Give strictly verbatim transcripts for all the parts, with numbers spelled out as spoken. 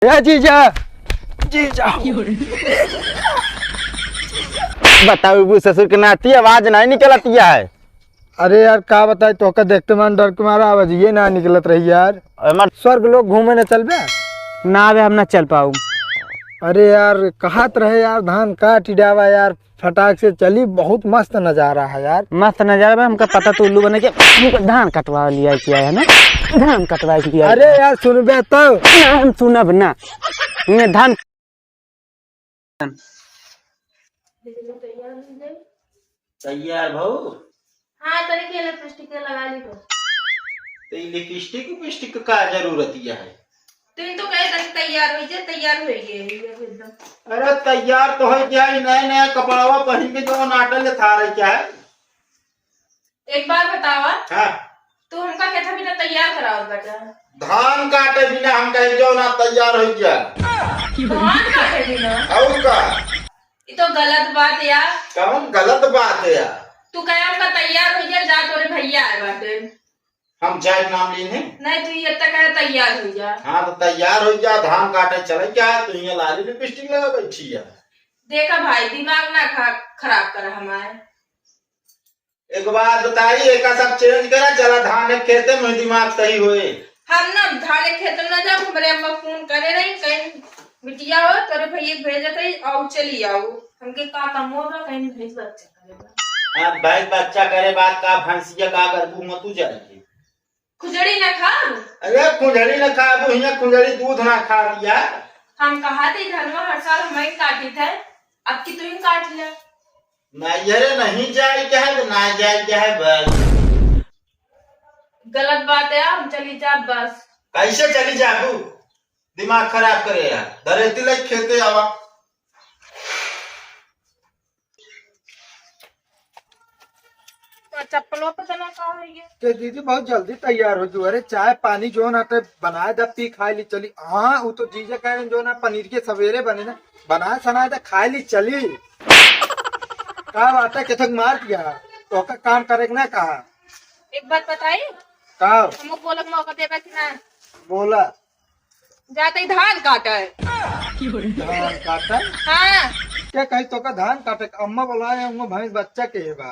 ए जीजा, जीजा। बताओ, वो ससुर के नाती आवाज नहीं निकलतिया है। अरे यार, का बताई, तोहका देखते मन डर के मारा आवाज ये ना निकलत रही यार। अरे मत। स्वर्ग लोग घूमे न चलबे? ना बे, हम ना चल पाऊ। अरे यार, कहत रहे यार, धान काट डावा यार, फटाक से चली, बहुत मस्त नजारा है यार। मस्त नजारा बा, हमका पता तो उल्लू बने के हमका धान कटवा लिया किया है ना, धान कटवा के लिया। अरे यार, सुनबे तो। ना, हम सुनब ना। मैं धान तैयार भाऊ। हाँ, तनी के लिपस्टिक लगा ली तो। तो ये लिपस्टिक, लिपस्टिक का जरूरत है? तुम तो कहे तनी तैयार हो जे, तैयार हो गए हो एकदम। अरे तैयार तो हो गया, ये नया नया कपड़वा पहन के जो नाटक ले था रही क्या है? एक बात बतावा। हाँ। तू हमका केथा बिना तैयार करावत बाटा? धान काटे बिना हम कहीं जो ना तैयार हो गया। धान काटे बिना? और का? ये तो गलत बात है यार। कौन गलत बात है यार? तू कहे हमका तैयार हो गया, जा तोरे भैया आए बाटे। हम जाए नाम लेने? नहीं, तू ये तक कहे तैयार हो जा। हाँ, तो तैयार हो जा, धान काटे चले क्या? तू यहाँ लाली लिपस्टिक लगा बैठी है। देखा भाई, दिमाग ना खा-, खराब करा हमारे। एक बात बताई, एका सब चेंज करा, चला धान के खेते में दिमाग सही होए। हम ना धान के खेते में ना जाब, हमरे अम्मा फोन करे रही, कहीं बिटिया हो, तोरे भैया के भेजत है, आओ चली आओ। हमके का काम हो बा, कहीं भैंस बच्चा करे बा। हाँ, भैंस बच्चा करे बात का, भैंसिया का करबू, मत तू जाएगी। खुजड़ी ना खाब? अरे खुजड़ी ना खाब, हियां खुजड़ी दूध ना खा लिया। हम कहा थे धनवा हर साल हम ही काटी थे, अब की तू ही काट ले। नैहरे नहीं जाए के है तो ना जाए के है बस। गलत बात है, हम चली जाब बस। कैसे चली जाबू? दिमाग खराब करे यार, धरेती लग खेते आवा। तो चप्पलों पे तना का हो गया? के दीदी बहुत जल्दी तैयार हो जो। अरे चाय पानी जो ना ते बनाए दा, पी खाए ली चली। हाँ, वो तो जीजा कह रहे जो ना पनीर के सवेरे बने ना, बनाए सनाए दा खाए ली चली। का बात है, केथक मार दिया? तो का काम करे के ना कहा? एक बात बताई? का? हमको बोलक मौका देबा कि ना? बोला। जाते ही धान काटे। धान काटे? हाँ। क्या कही तो का धान काटे? अम्मा बोलाए हैं, उमा भैंस बच्चा के है बा।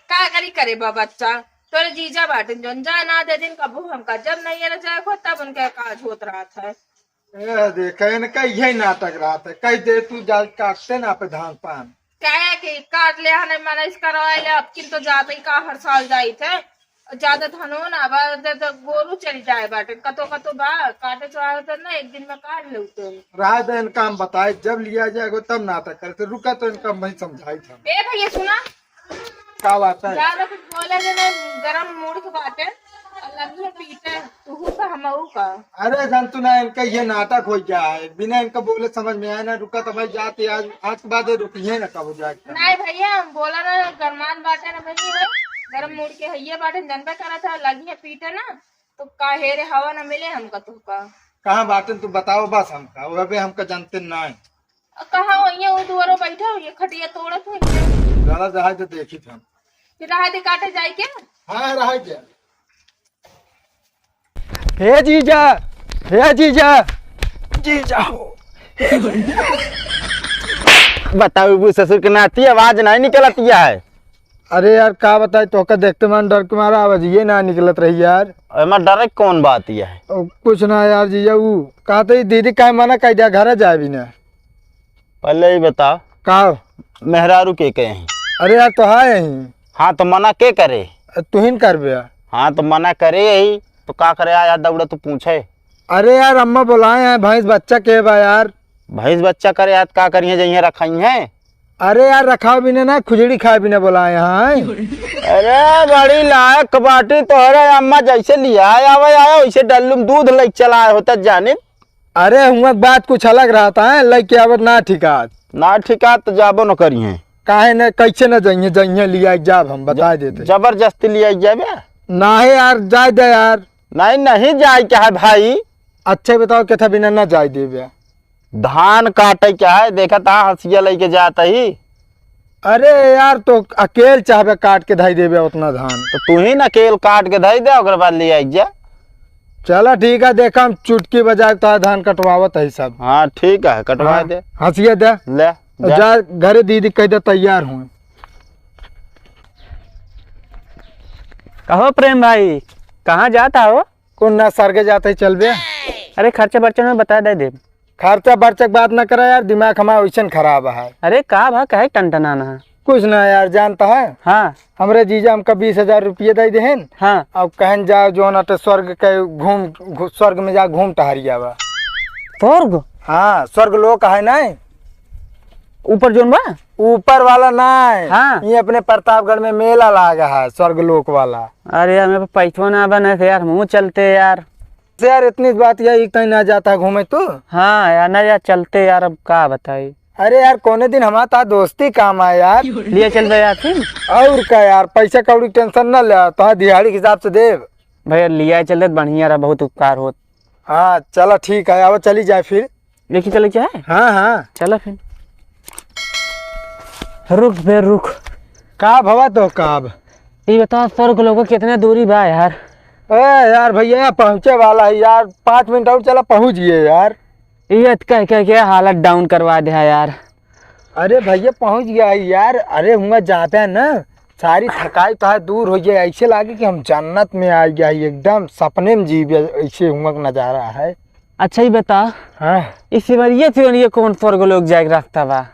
का करी करे बा बच्चा? तोरे जीजा बाटे जौन जा ना दे दिन कबू हमका। जब नहीं है ना जाए को तब उनके काज होत रहत है। ए, देखे इनका यही नाटक रहत है। कह दे तू जा काटते ना पे धान पान। काहे कि काट ले हने मने इस करवाए ले, अब किन तो जाते ही का हर साल जाई थे। ज्यादा धनो ना बा, दे तो गोरू चली जाए बाटे, कतो कतो बा, काटे तो आवत ना, एक दिन में काट लेते। रहा दे इनका हम बताए, जब लिया जाएगा तब नाटक करते। रुका तो इनका मैं समझाई था। ए भैया सुना, का बात है? ज्यादा कुछ बोले जे ना, गरम मूड के बाटे, और लगिए पीटे, तू का हमऊ का। अरे जान तू ना, इनका ये नाटक हो गया है, बिना इनका बोले समझ में आए ना। रुका तो भाई जाते, आज, आज के बाद ये रुकिए ना, कब हो जाए। नहीं भैया, हम बोला ना, गरमान बाटे ना भैया, गरम मूड के हइये बाटे, जनबे करा था, लगिए पीटे ना, तो काहे रे हवा ना मिले हमका तो का। कहाँ बाटे तू बताओ बस हमका, वह भी हमका जानते ना है। कहाँ हो ये, वो दुआरो बैठा हो, ये खटिया तोड़त हो ये। ज्यादा रहा तो देखी था। फिर रहा दे काटे जाए क्या? हाँ, रहा क्या? हे जीजा, हे जीजा, जीजा हो। बताओ, वो ससुर के नाती आवाज नहीं निकलतिया है। अरे यार, का बताई, तोहका देखते मन डर के मारा आवाज ये ना निकलत रही यार। एमा डरे कौन बात ये है? ओ, कुछ ना यार जीजा, वो कहते ही दीदी काहे मना कर दिया, घर जाए भी ना। पहले ही बता। का? मेहरारू के कहे हैं? अरे यार, तो है यहीं। हाँ, तो मना के करे? तुहिन करबे। हाँ, तो मना करे यही, तो का करे आया दौड़ा तू पूछे? अरे यार, अम्मा बुलाए हैं, भैंस बच्चा के बा यार। भैंस बच्चा करे यार, का करिए, जइहे रखाई हैं? अरे यार, रखाओ भी ना, खुजड़ी खाए भी ना बुलाए हैं। अरे, बड़ी लायक बाटी तोहरे अम्मा, जैसे लिया आवे आवे, वैसे डल्लू में दूध लेके चला आए होता जानित। अरे, हुआं के बात कुछ अलग रहता है, लेके आवत ना ठिकात। ना ठिकात तो जाबो न करिहे। काहे न, कैसे न जइहे, जइहे लिया के जाब हम, बता ज-, देते। जबरदस्ती लिया के जाबे? नाहीं यार, जाए दे यार। नहीं, नहीं जाए के है भाई। अच्छा बताओ, केथा बिना ना जाए देबे? धान काटे के है, देखत हा हंसिया लेके जात ही। अरे यार, तो अकेल चाहबे काट के धई देबे उतना धान। तो तू ही न अकेल काट के धई दे, ओकर बाद ले आई जा। चला ठीक है, देखा हम चुटकी बजा के तोहार धान कटवावत है सब। हाँ ठीक है, कटवा हाँ, दे। हंसिया दे। ले, जा। जा घरे दीदी कह दे तैयार हूँ। कहो प्रेम भाई, कहाँ जाता हो? कौन ना सरगे जाते ही चलबे। अरे खर्चा बर्चा में बता दे दे। खर्चा बर्चा के बात ना करा यार, दिमाग हमारा वैसन खराब है। अरे का भा, काहे टनटनाना है? कुछ ना यार, जानता है? हाँ। हमरे जीजा हमका बीस हजार रुपये दे देहेन। हाँ। अब कहन जाओ जो ना तो स्वर्ग के घूम, घू-, स्वर्ग में जा घूम टहरी आवा। स्वर्ग? हाँ, स्वर्ग लोक है ना। ऊपर जोन बा? ऊपर वाला ना है। हाँ। ये अपने प्रतापगढ़ में मेला लागा है स्वर्ग लोक वाला। अरे यार, मेरे पे पैसवा ना बने थे यार, हमहूँ चलते यार। से यार, इतनी बात यही कहीं ना जाता घूमे तू? हाँ यार, ना यार, चलते यार, अब का बताई। अरे यार, कौने दिन हमारा ता दोस्ती काम आए यार। लिया चल बे यार फिर। और का यार, पैसा कौड़ी टेंशन ना ले, तो दिहाड़ी के हिसाब से देब। भैया, लिया चल दे, बढ़िया रहा, बहुत उपकार होत। हाँ, चला ठीक है, अब चली जाए फिर। लेके चले क्या है? हाँ, हाँ। चला फिर। रुक बे, रुक। का भवा तो का अब? ये बता, स्वर्ग लोक कितने दूरी बा यार? ए यार भैया, पहुँचे वाला है यार, पाँच मिनट और चला, पहुँच गए यार। ये कह कह के हालत डाउन करवा दे है यार। अरे भैया, पहुँच गया है यार। अरे हुआ जाते हैं ना, सारी थकाई तो है दूर हो गया, ऐसे लागे कि हम जन्नत में आ गया है, एकदम सपने में जी गया, ऐसे हुआ का नजारा है। अच्छा ही बता, हाँ। इस सिमरिया से ये कौन स्वर्ग लोक जाए के रास्ता बा?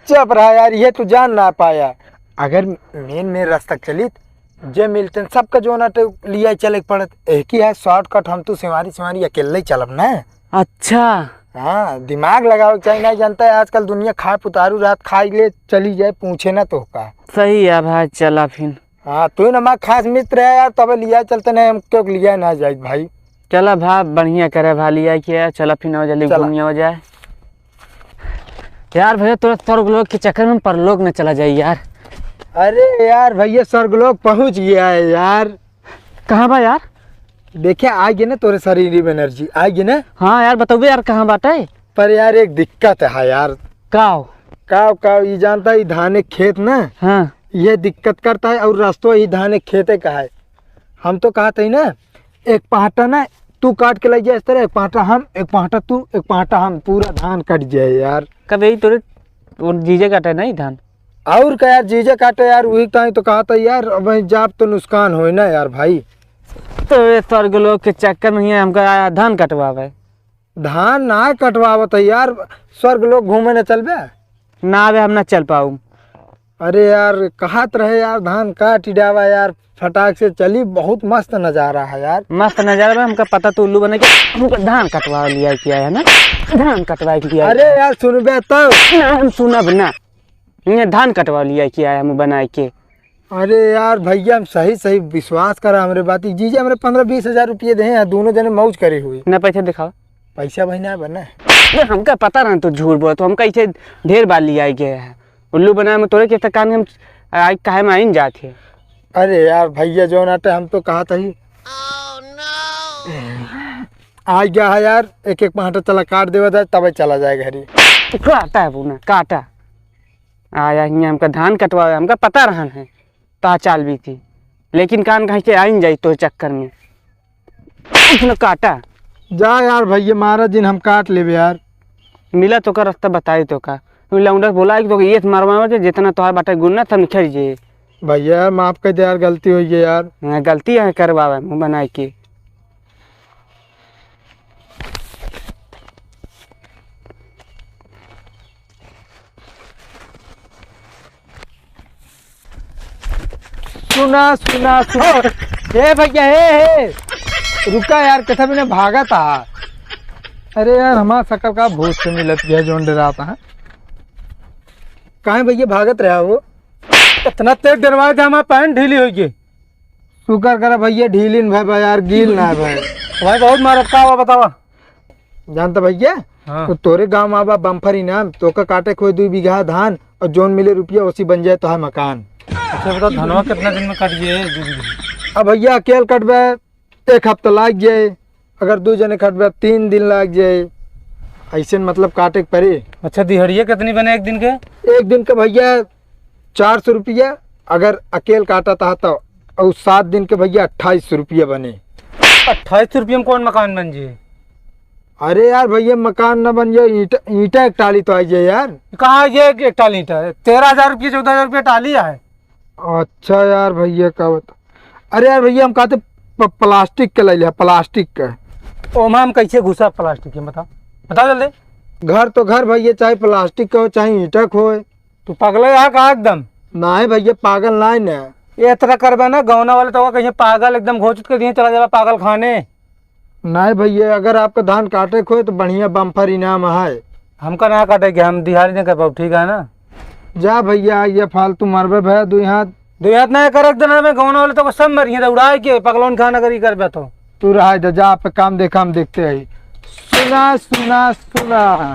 चुप रहा यार, ये तू जान ना पाया। अगर मेन मेन रास्ता चलित, जे मिलते हैं, सबका जो ना तो लिया चले के पड़त। एक ही है शॉर्टकट, हम तू सिमारी सिमारी अकेले ही चलब ना। अच्छा। हाँ, दिमाग लगावे के चाहिए, नहीं जानता है आजकल दुनिया खाए पुतारू, रात खाई ले चली जाए, पूछे ना तो का। सही है भाई, चला फिर। हाँ, तू ही ना हमारा खास मित्र है यार, तब लिया चलते नहीं, हम क्यों लिया ना जाए भाई। चला भा, बढ़िया करे भा, लिया के यार, चला फिर ना जल्दी चला। घूम हो जाए। यार भैया, तोरा स्वर्ग लोक के चक्कर में परलोक न चला जाए यार। अरे यार भैया, स्वर्ग लोक पहुँच गया है यार। कहाँ बा यार? देखे, आ गए ना तोरे शरीर में एनर्जी, आ गए ना। हाँ यार, बताओ यार, कहाँ बाटे? पर यार, एक दिक्कत है यार। काव? काव, काव, ये जानता है, ये धाने खेत ना, हाँ। ये दिक्कत करता है, और रास्ता ही धाने खेते का है। हम तो कहा था ही ना, एक पहाटा ना तू काट के ले जाए इस तरह, एक पहाटा हम, एक पहाटा तू, एक पहाटा हम, पूरा धान कट जाए यार। कब यही तोरे, वो जीजे काटे नहीं धान? और का यार, जीजे काटे यार, वही ताई तो कहा था यार, अब वहीं जाब तो नुकसान होए ना यार भाई। तो ये स्वर्ग लोक के चक्कर में ही हमका आया धान कटवावे। धान ना कटवावत है यार, स्वर्ग लोक घूमे न चलबे? ना बे, हम ना चल पाऊ। अरे यार, कहत रहे यार, धान काट डावा यार, फटाक से चली, बहुत मस्त नजारा है यार। मस्त नजारा बा, हमका पता तो उल्लू बने के, हमका धान कटवा लिया किया है ना, धान कटवा के लिया अरे है। यार, सुनबे तो। ना, हम सुनब ना, ये धान कटवा लिया किया है हम बनाए के। अरे यार भैया, हम सही सही विश्वास करा हमरे बात। जीजा हमरे पन्द्रह बीस हजार रुपये दे हैं, दोनों जने मौज करे हुए। ना पैसा दिखाओ। पैसा भाई ना बना। ये हमका पता रहा तू झूठ बोल, तो हमका इसे ढेर बार लिया गया है। उल्लू बनाए में तोरे के कान हम आई काहे में आइन जात है। अरे यार भैया, जो ना ते हम तो कहा था ही। आ गया है यार, एक एक पहाटा चला काट देवा जाए, तबे चला जाए घरी। काटा है बुना, काटा। आया हियाँ हमका धान कटवावे, हमका पता रहन है ता चाल भी थी, लेकिन कान कहीं के आइन जाई तो चक्कर में। उसने काटा। जा यार भैया, मारा जिन हम काट लेबे यार। मिला तो का रास्ता बताई तो का, लौंडा बोला कि तो ये मारवा जितना तोहार बाटे गुन्ना सब निकल जे। भैया यार, माफ कर दे यार, गलती हो गई यार। हाँ, गलती है करवावे मुँह बनाए के। सुना, सुना, सुना। ए भैया, ए, ए, रुका यार, कथा बिना भागा था। अरे यार, हमारा शकल का भूत से मिलत गया, जोन डराता है। काहे भैया भागत रहा वो? इतना तेज डरवाए थे, हमारा पैंट ढीली हो गई। शुक्र करा भैया, ढीली न भाई, भाई यार, गील ना भाई। भाई बहुत मारत का हुआ बतावा। जानता भैया, हाँ। तो तोरे गाँव में आबा बम्फर इनाम, तो का काटे खोए दुई बीघा धान और जोन मिले रुपया, उसी बन जाए तो है मकान। अच्छा बता, धनवा कितना दिन में कट गए? अब भैया, अकेल कटबे, एक हफ्ता लाग जाए, अगर दो जने कटबे, तीन दिन लाग जाए, ऐसे मतलब काटे के पड़े। अच्छा, दिहड़िया कितनी बने एक दिन के? एक दिन के भैया, चार सौ रुपया, अगर अकेल काटा था तो, और सात दिन के भैया, अट्ठाईस सौ रुपया बने। अट्ठाईस रुपये में कौन मकान बन जी? अरे यार भैया, मकान न बन जाए, ईंटा, ईंटा एक टाली तो आई जाए यार। कहाँ ये एक, एक टाली ईंटा है? तेरह हजार रुपये, चौदह हजार रुपये टाली है। अच्छा यार भैया, का बता। अरे यार भैया, हम कहते प-, प्लास्टिक के ले लिया, प्लास्टिक के। ओमा हम कैसे घुसा प्लास्टिक के, बता, बता जल्दी। घर तो घर भैया, चाहे प्लास्टिक का हो, चाहे ईंटा का होए। तू पागल है यहाँ का एकदम? नाहीं भैया, पागल नाहीं न। ये तरह करबे ना, गौना वाले तो कहीं पागल एकदम घोषित कर दिए, चला जाबा पागल खाने। नाहीं भैया, अगर आपका धान काटे के होए तो बढ़िया बम्पर इनाम है। हमका ना काटे के, हम दिहाड़ी नहीं कर पाओ, ठीक है ना? जा भैया, ये फालतू मरबे भैया, दुई हाथ। दुई हाथ नहीं कर, एक दिन में गौना वाले तो सब मरिए, तो उड़ाए के पगलौन खाना करी करबे तो। तू रहा दे, जा, आप काम देखा, हम देखते हैं। सुना, सुना, सुना।